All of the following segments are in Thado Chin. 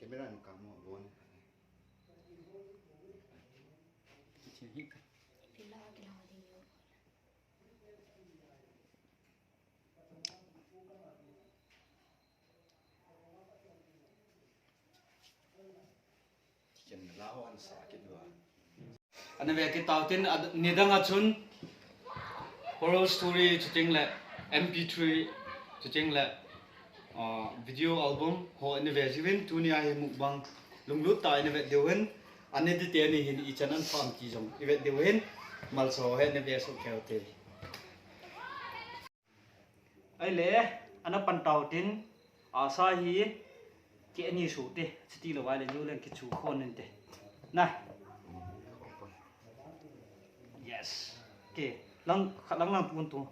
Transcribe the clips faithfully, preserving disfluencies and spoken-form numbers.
Camera no kamo bon. Ana ve kit tau tin, nidang a chun oral story chuting le M P three chuting le, ah, video album ho ana ve jiuvin, tunia hi mukbang lunglut tah a ana ve diu hin, ana dite ni hin ichan an pham ti jong i ve diu hin, malsa ho hi ana ve soh kei ute. Ahile, ana pan tau tin, asa hi, keh ani soh te, chuti lou ahile, jou leng kichu khon inte. Na. Yes. Okay. Lang, khat lang lang tun tu.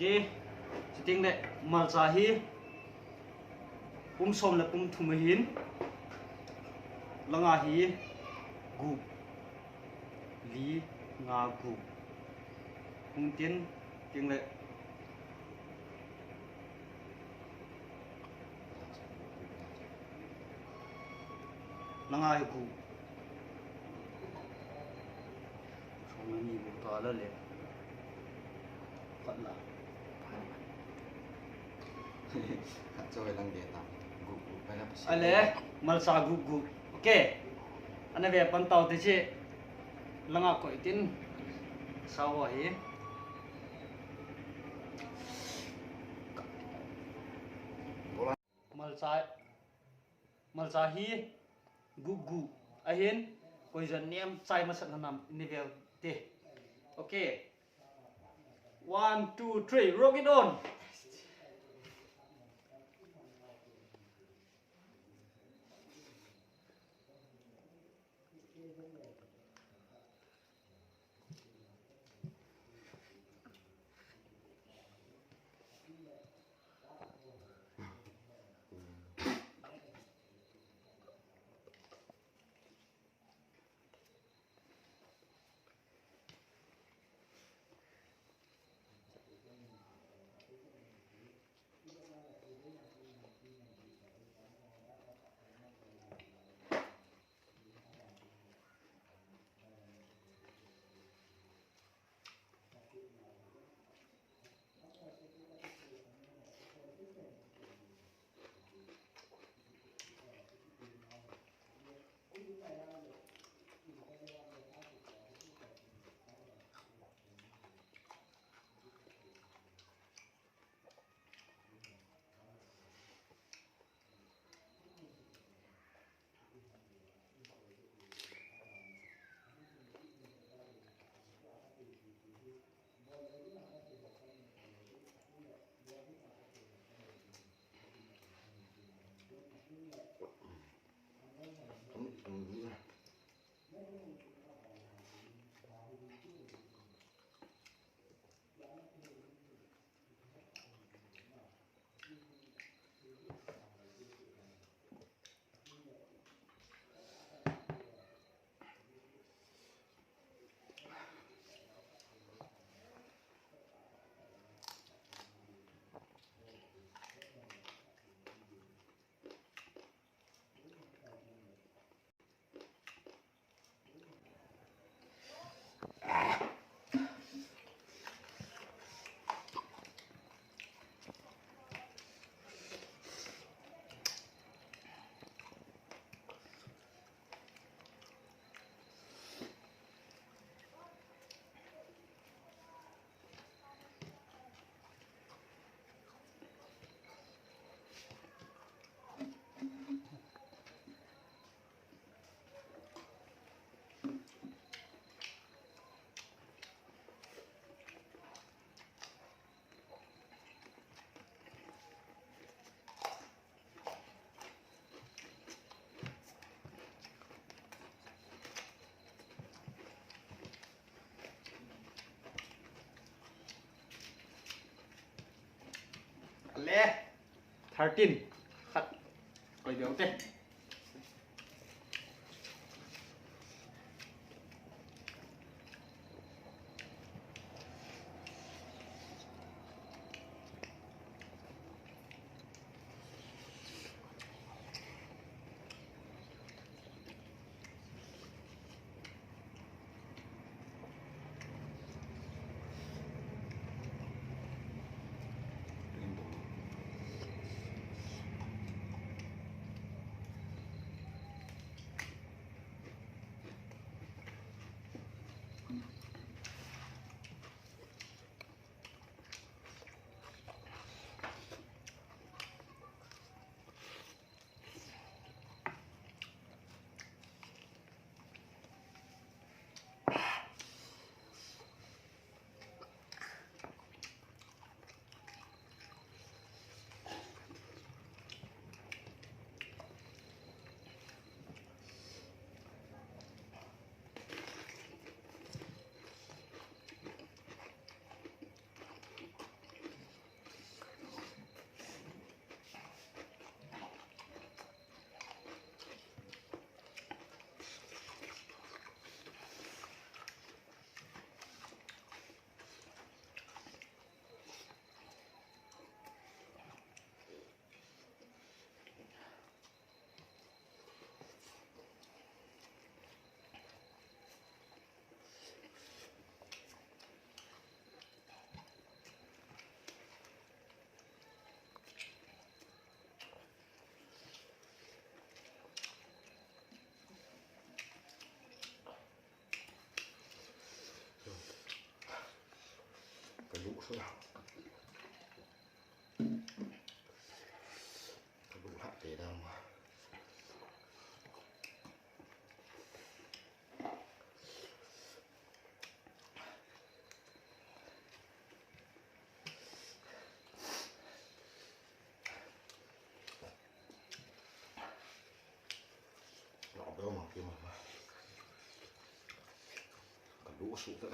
Okay, chuting le malcha hi pum som le pum thum ahin, langa hi gup, li, nga, gup. Hung tin, ting le. Langa hi gup. Som le ni gup ta la le. Khat la. Khat choi lang de ta. Gup, gup, pai la pa si. Ale, malcha gup, gup. Okay. Ana ve pan tau te che. Langa koi tin. Sao hi. Malcha, malcha hi gup gup ahin, koi jan nem chai masat ham i ve u te. Okay. One, two, three, rock it on. Thirteen. Khat. Koi deu te. Ka luh suh. Ka luh hah te dam. Lawm deu mang ki mama. Ka luh suh ta.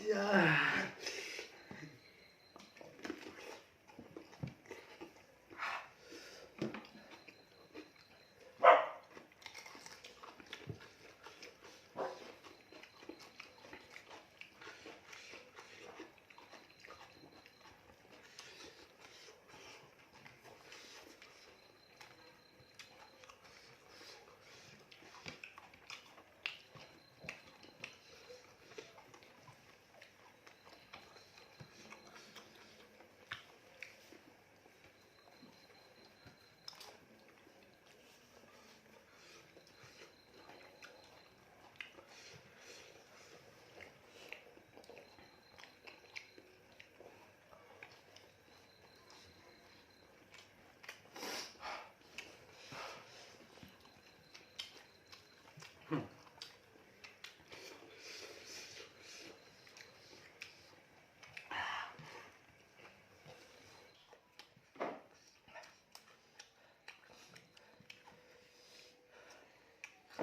Ya.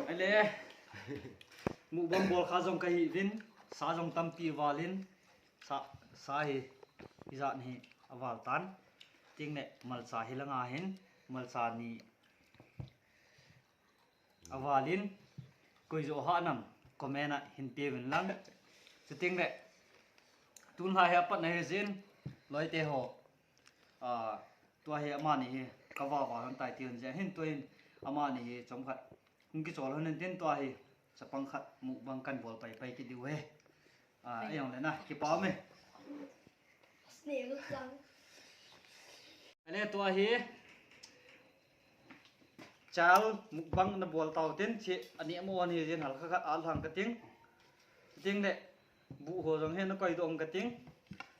Ahile, mukbang bol kha jong kahi uvin, sa jong tampi aval in, sa, sa hi, ijat hi aval tan. Chuteng le malcha hi langa hin, malcha ni aval in, koi jo hah nam, comment a hin pe uvin lang. Chuteng le, tun lha hi apatna hi jin, loite ho. Ah, tua hi amani hi, ka va va han tai ti hon jeh hin tua hin, amani hi, chomkhat. Hung kichol hon in tin tua hi, chapang khat, mukbang kan bol pai pai kit diu hi. Ah, ajong le na, kipa um e. Ahile tua hi, chal mukbang na bol tau tin, chi ani amo ani jin hal kha khat al hang kating. Ting le, bu ho jong hi na koi dong kating.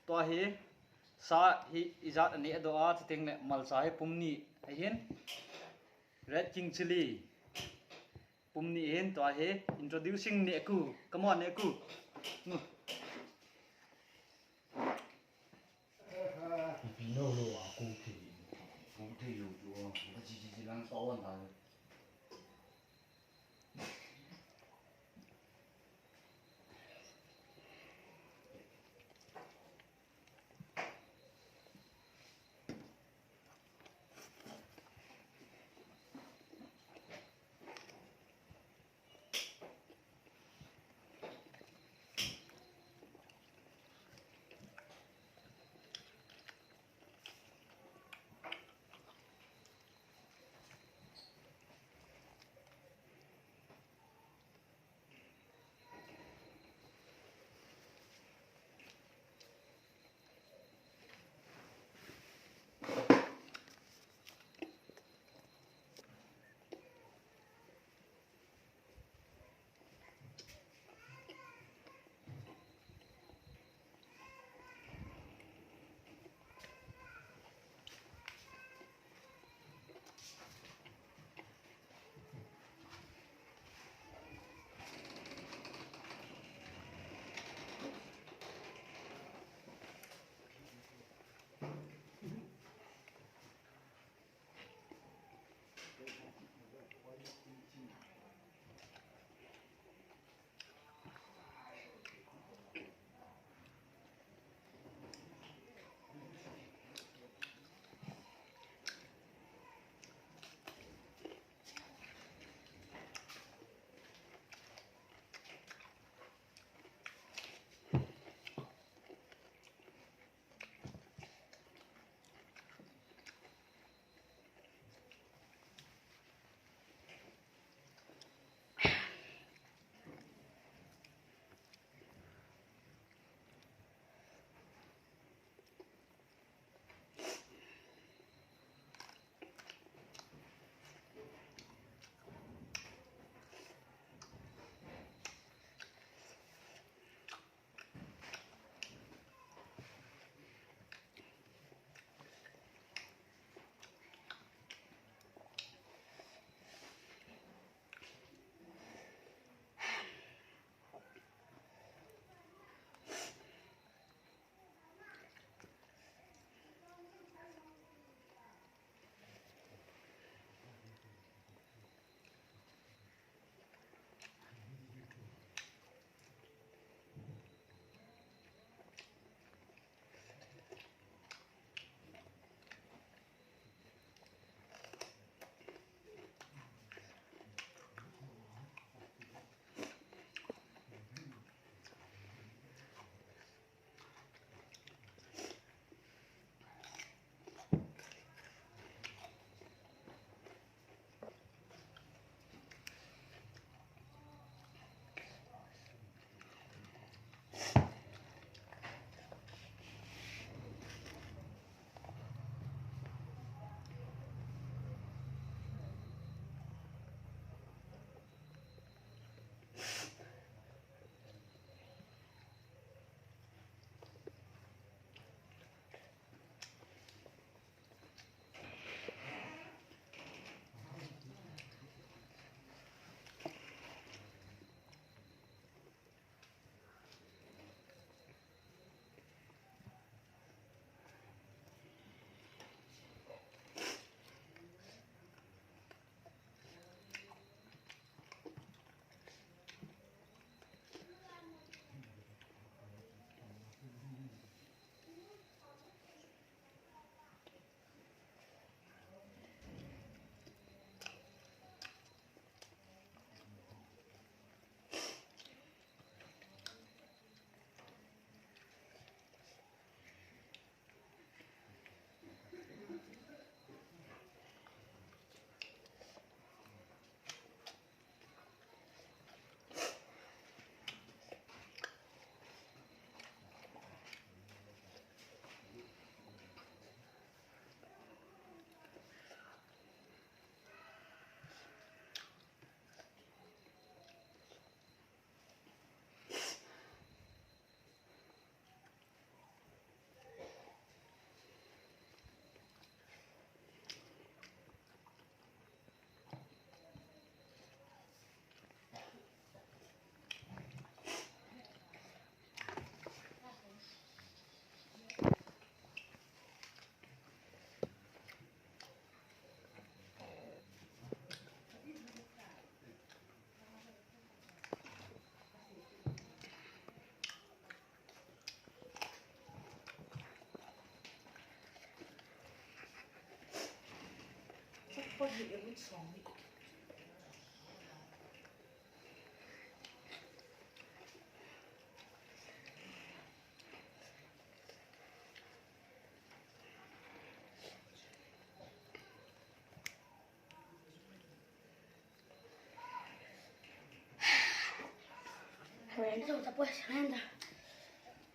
Tua hi, sa hi ijat ani do a, chuteng le malcha hi pum ni ahin. Red King Chilli. Pum ni ahin, tua hi introducing Neku. Come on, Neku. Nu. Ipi no lo a ko thei. Ko thei lo chu a, ko chi chi chi lang to wan ta.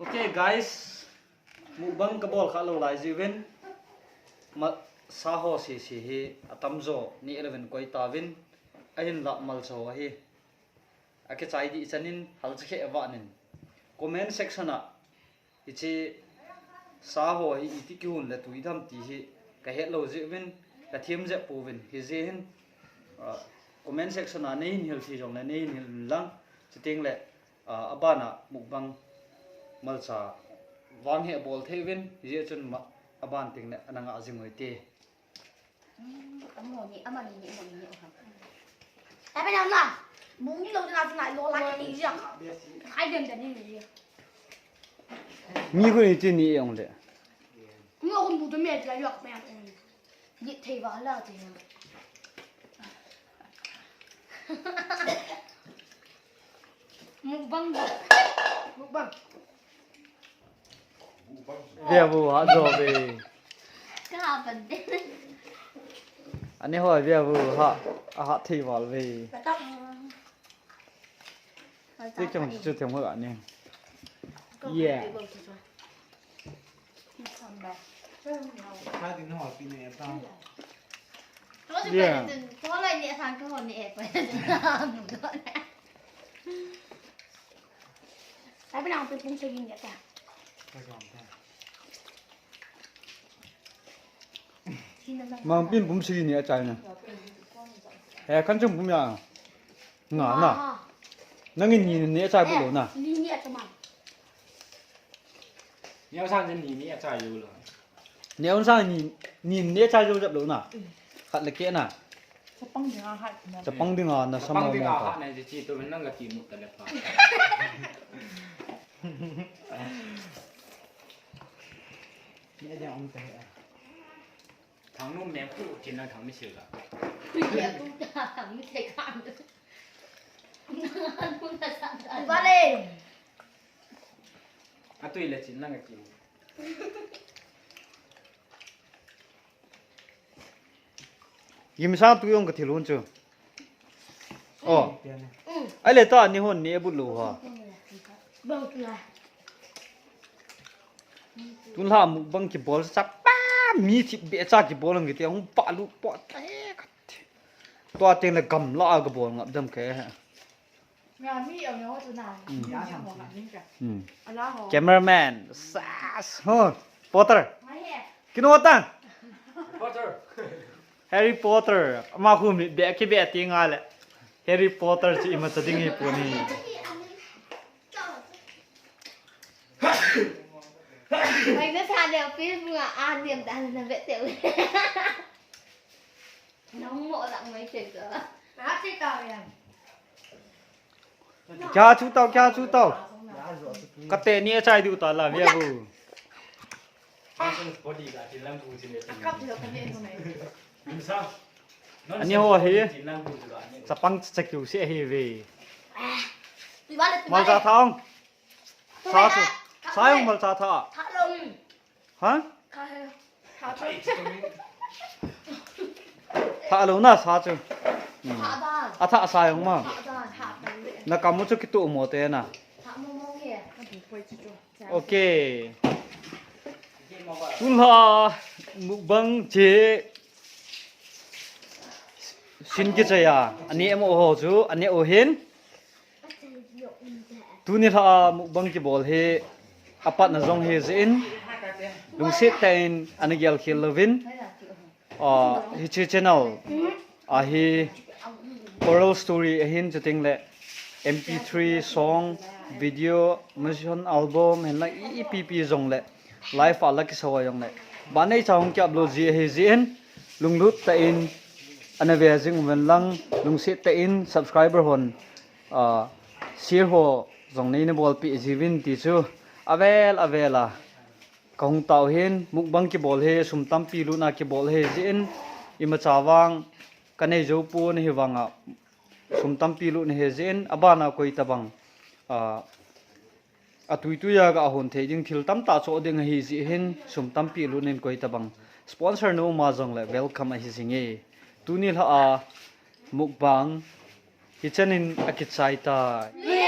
Okay, guys, mukbang kabol kha lou lai jiuvin, ma, sa ho sese hi atamjo neh louvin koi tauvin, ahinlah malcha ho hi akichai dih chanin halcha khe vanin comment section a hiche sa ho hi iti kihon le tui tham ti hi kahet lou jeh uvin, kathem jep pouvin, hijeh hin, ah, comment section a neihin hil thei jongle neihin hil inlang, chutengle, ah, abana mukbang malcha vang hi abol thei uvin, hijeh chun ma, aban tengle ana ngah jing uhite. Hmm, amoni, amani ni, amani ni, uham. Tapi nama, bung ni lo na na lo la ni ya. Hai dem dem ni ni. Mi ko ni ti ni ong le. Ni ko bu de me la yo me. Ni thei ba la ti. Mukbang. Mukbang. Via vu ha jo ve. Ka ha pan de. Ani ho via vu ha, a ha thei val ve. Ti chong chu thei mo ani. Yeah. Ka din ho pi ne ta. Yeah. Ai, bana pin pum sagi ni ata. Mang pin pum sagi ni ata na. Eh, kan chung pum ya. Nga na. Nang ni ni ata bu lo na. Ni ni ata ma. Ni ata ni ni ata yo lo. Neo sang ni, ni ne cha jo jap lo na. Khat le keh na. Chapang dinga hat na. Chapang dinga na sama mo ta. Hat na ji chi to nang ka ti mu ta le pa. Ni a jang om ta he. Thang nu meng ku chin na thang mi sil la. Ku ya ku ta thang mi thei kha. Vale. Atui le chin nang a ki. Gimsang tu jong ka thil hun chu. Oh. Ai le ta ni hon ni ebut lo ha. Tun la mukbang kibol sa pa mi thip be cha kibol ang kiti hung pa lu po te ka. Tua teng le gamla a kabol ngap jam ke. Nga mi a neo tu na. Mm. Mi a neo ngap jam ke. Mm. Ala ho. Cameraman. Sas. Ho. Potter. Ngai he. Kino ta? Potter. Harry Potter. Ama khu mi be ki be ti nga le. Harry Potter chi ima ta ding hi pu ni. Mai na sa le pi nga a niam ta na be te. Nang mo lang mai che ka. Kya chu tau, kya chu tau. Kate ni achai diu ta la via bu. Ani ho hi. Chapang chakiu se hi ve. Malcha thang. Sa chu. Sa jong malcha tha. Tha lo. Ha? Tha he. Tha lo. Tha lo na sa chu. Hmm. Tha ba. A tha sa jong ma. Tha ba, tha ba. Na kamu chu kitu mo te na. Tha mo mo he. Okay. Tun la mukbang che sin kichai a. Ani emo ho chu, ani o hin. Tuni lha a mukbang kibol hi apatna jong hi jeh in lungset tah in ana gel khel louvin, ah, hiche channel a hi oral story ahin chuteng le M P three song, video, musician album, hinla ipi pi jong le live a la kisou a jong le. Banei cha hung ki upload ji ahi jeh in lunglut tah in ana ve jing uvin lang lungset tah in subscriber hon, ah, share ho jong nei na bolpeh jiuvin ti chu avel avel a kahung tao hin mukbang kibol hi sum tampi lutna kibol hi jeh in imacha vang kanei jou pon ahivanga sum tampi lut nahi jeh in abana koi tabang, ah, atui tuiya ga hon thei ding thil tamtah choh ding ahi jeh hin sum tampi lut in koi tabang sponsor na um a jongle welcome ahi jinge. Tuni lha a mukbang hichan in akichai tai.